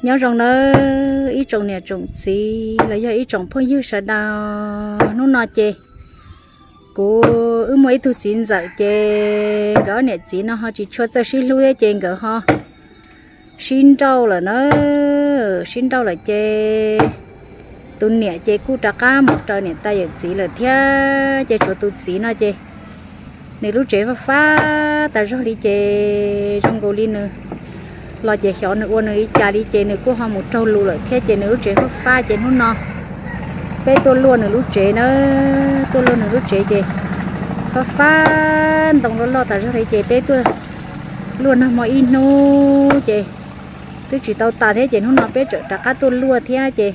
Nyob zoo nawb ib tsoom niam tsoom txiv los yog ib tsoom phooj ywg sawv daws. Hnub no ces kuv wb muaj ib tug txiv ntxawm ces nkawd ob niam txiv no ho tsis tshua txawj sib hlub thiab ces nkawd ho sib nrauj lawm na. Sib nrauj lawm ces tus niam ces kuj rov qab mus raws niam tais yawm txiv lawm thiab ces tshuav tus txiv no ces nws lub tsev fab fab tas zog li ces zoo nkaus li nws los ces xyov nws ua nws li cas li ces nws kuj ho mus raug lus lawm thiab ces nws lub tsev fab fab ces hnub no peb tuaj luaj nws lub tsev na. Tuaj luaj nws lub tsev ces fab fab ntoo loj loj tas zog li ces peb tuaj luaj nag hmo ib hnub ces twb tsis tau tas thiab ces hnub no peb tseem rov qab tuaj luaj thiab ces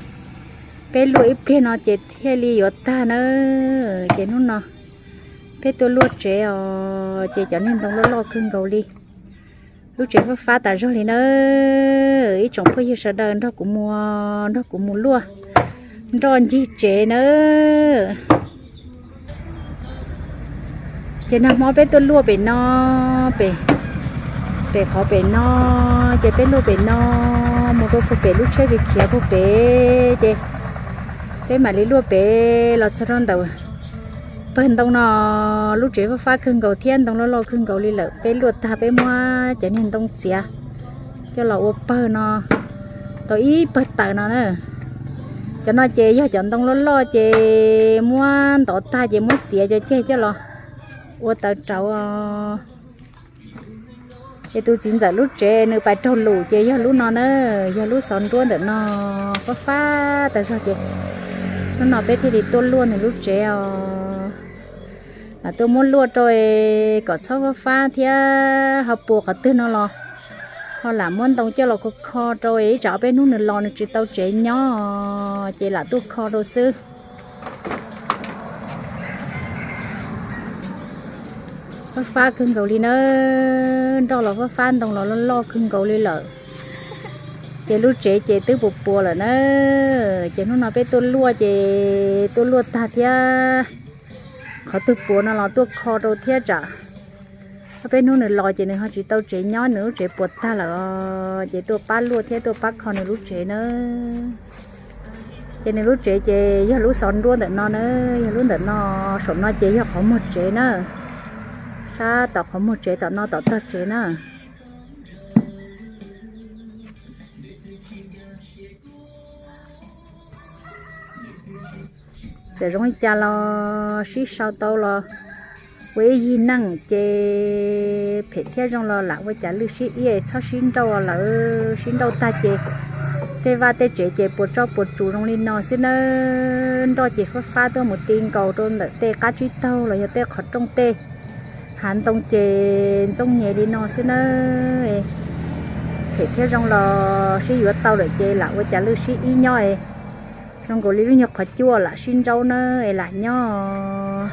peb luaj ib pliag no ces thiaj li yuav tag na. Ces hnub no peb tuaj luaj tsev os ces cov niag ntoo loj loj kawg nkaus li. Lub tsev fab fab tas zog li na. Ib tsoom phooj ywg sawv daws nrog kuv mus, nrog kuv mus luaj nroj ncig tsev na. Ces nag hmo peb tuaj luaj pem no, pem, pem qhov pem no, ces peb luaj pem no mus rau puag pem lub tsheb khiav khiav puag pem ces peb mam li luaj pem los txog rau ntawm pawg ntoo no. Lub tsev fab fab kawg nkaus thiab ntoo loj loj kawg nkaus li lawm, peb luaj tag peb muab cov niag ntoo txiav coj los ua pawg no tau ib pawg taws no na. Cov no ces yog cov ntoo loj loj ces muab ntov tag ces muab txiav cov ceg coj los ua taws rauv. Ces tus txiv ntxawm lub tsev nws pais raug lus ces yog lub no na, yog lub xov nruab ntawm no fab fab tas zog ces hnub no peb thiaj li tuaj luaj nws lub tsev os. Lam tuaj muab luaj rau kom txhob fab fab thiab ho puas qhov twg no los ho lam muab ntoo coj los kho kho rau ib tsam ob peb hnub nws los nws tsis tau tsev nyob ces lam tuaj kho rau xwb. Fab fab kawg nkaus li na, nroj los fab fab ntoo los loj loj kawg nkaus li lawm. Ces lub tsev ces twb puas puas lawm na. Ces hnub no peb tuaj luaj ces tuaj luaj tag thiab qhov twg puas no los tuaj kho rau thiab tsam ob peb hnub nws los ces nws ho tsis tau tsev nyob, nws lub tsev puas tag lawm ces tuaj pab luaj thiab tuaj pab kho nws lub tsev na. Ces nws lub tsev ces yog lub xov nruab ntawm no na, yog lub ntawm no, saum no ces yog qhov muag tsev na. Sab tom qhov muag tsev tom no tom tog tsev na. Txawm zoo li cas los sib sau tau los ua ib yig neej ces phem thiab zoo los lam ua cas lwj sib ib txhob sib nrauj lawm. Sib nrauj tag ces tej vaj tej tsev ces puas tso puas tsus zoo li no xwb nawb. Nroj ces fab fab tuaj mus ti nkaus rau ntawm tej qab tsib taug los yog tej qhov rooj tej hav ntoo ces ntxooj nyem li no xwb nawb. Phem thiab zoo los sib yuav tau lawm ces lam ua cas lwj sib ib nyob es zoo nkaus li lub nyuag qhov cuaj lam sib nrauj nawb es lam nyob.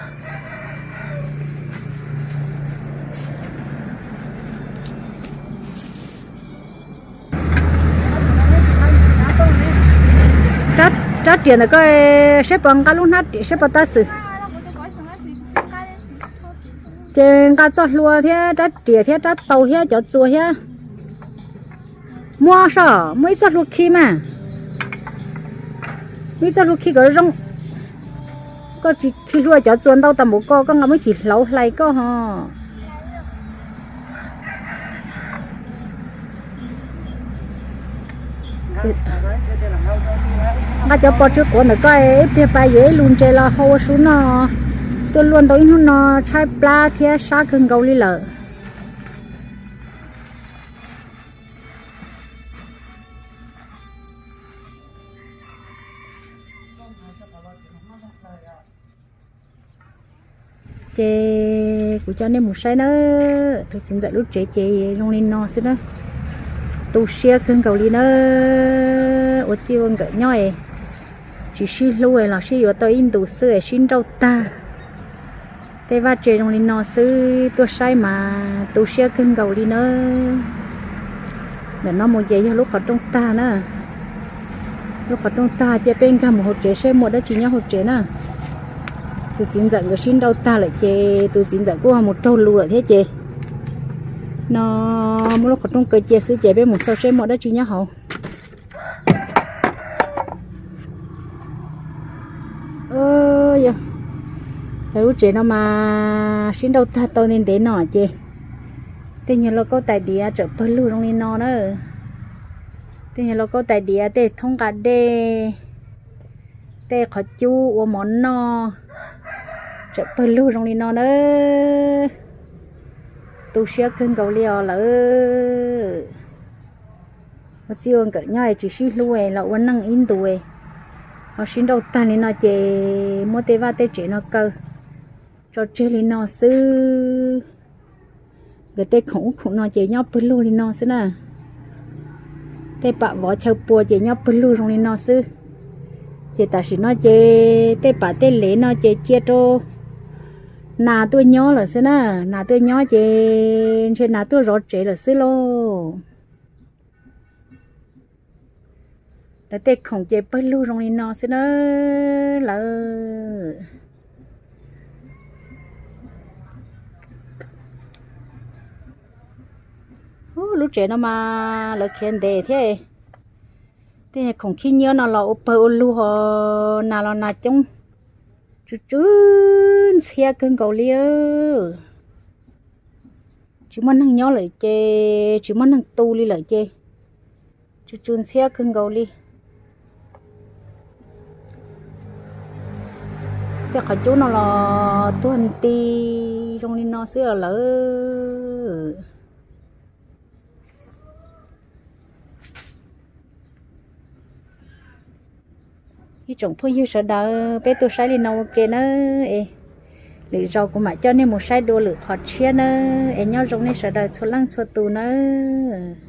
Rab riam ntawm ko, saib puas nqa lub hnab riam saib puas tab xwm. Ces nqa txoj hlua thiab rab riam thiab rab taus thiab cov txuas thiab. Muaj soj, muaj ib txoj hlua khi mas. Muaj ib txoj hlua khi kom zoo. Koj tsis khi hlua cov txuas ntau tas npaum ko, koj nqa muab chim hlauv hlais koj ho. Nqa cov pos tsw quav ntawm koj ib pliag pais yuav ib lus ntses los hau ua su noj. Tuaj luaj ntau ib hnub no tshaib plab thiab sab kawg nkaus li lawm. Ces kuv coj nej mus saib na, tus txiv ntxawm lub tsev ces zoo li no xwb na. Tu siab kawg nkaus li na, ua txij ua nkawm nyob es tsis sib hlub los sib yuav tau ib ntus xwb es sib nrauj tag. Tej vaj tse zoo li no xwb tuaj saib mas tu siab kawg nkaus li na. Ntawm no mus ces yog lub qhov rooj tag na. Lub qhov rooj tag ces peb nkag mus hauv tsev saib muaj dab tsi nyob hauv tsev na. Tus txiv ntxawm nkawd sib nrauj tag lawm ces tus txiv ntxawm kuj ho mus raug lus lawm thiab ces no muab lub qhov rooj kaw cia xwb ces peb mus xauj saib muaj dab tsi nyob hauv. Yog, yog lub tsev no mas sib nrauj tag tau ntev ntev no ces tej nyuag lauj kaub tais diav tseem pawg lug zoo li no na. Tej nyuag lauj kaub tais diav, tej thoob nqa dej, tej qhov cub ua mov noj tseem pawg lug zoo li no na. Tu siab kawg nkaus li os lawm. Ua txij ua nkawm nyob es tsis sib hlub los ua neej ib ntus, ho sib nrauj tag li no ces muab tej vaj tej tsev no kaw tso tseg li no xwb. Nkawd tej khoom ub khoom no ces nyob pawg lug li no xwb na. Tej pam vov chaw pua ces nyob pawg lug zoo li no xwb. Ces tam sim no ces tej pam tej lev no ces cia rau nas tuaj nyob lawm xwb na. Nas tuaj nyob ces ntshe nas tuaj zov tsev lawm xwb lauj. Lawv tej khoom ces pawg lug zoo li no xwb na lawm. Ub, lub tsev no mas lawv khiav ntev thiab. Tej khoom khib nyiab no los ua pawg ua lug, ho nas los nas coob, tsw tsw ntxhiab kawg nkaus li. Tsis muaj neeg nyob lawm ces tsis muaj neeg tu li lawm ces tsw tsw ntxhiab kawg nkaus li. Tej qhov cub no los tuag nti zoo li no xwb lawm. Ib tsoom phooj ywg sawv daws, peb tuaj saib li no ua ke nawb. Es lwm zaus kuv mam coj nej mus saib dua lwm qhov tshiab nawb. Es nyob zoo nej sawv daws txhua leej txhua tus nawb.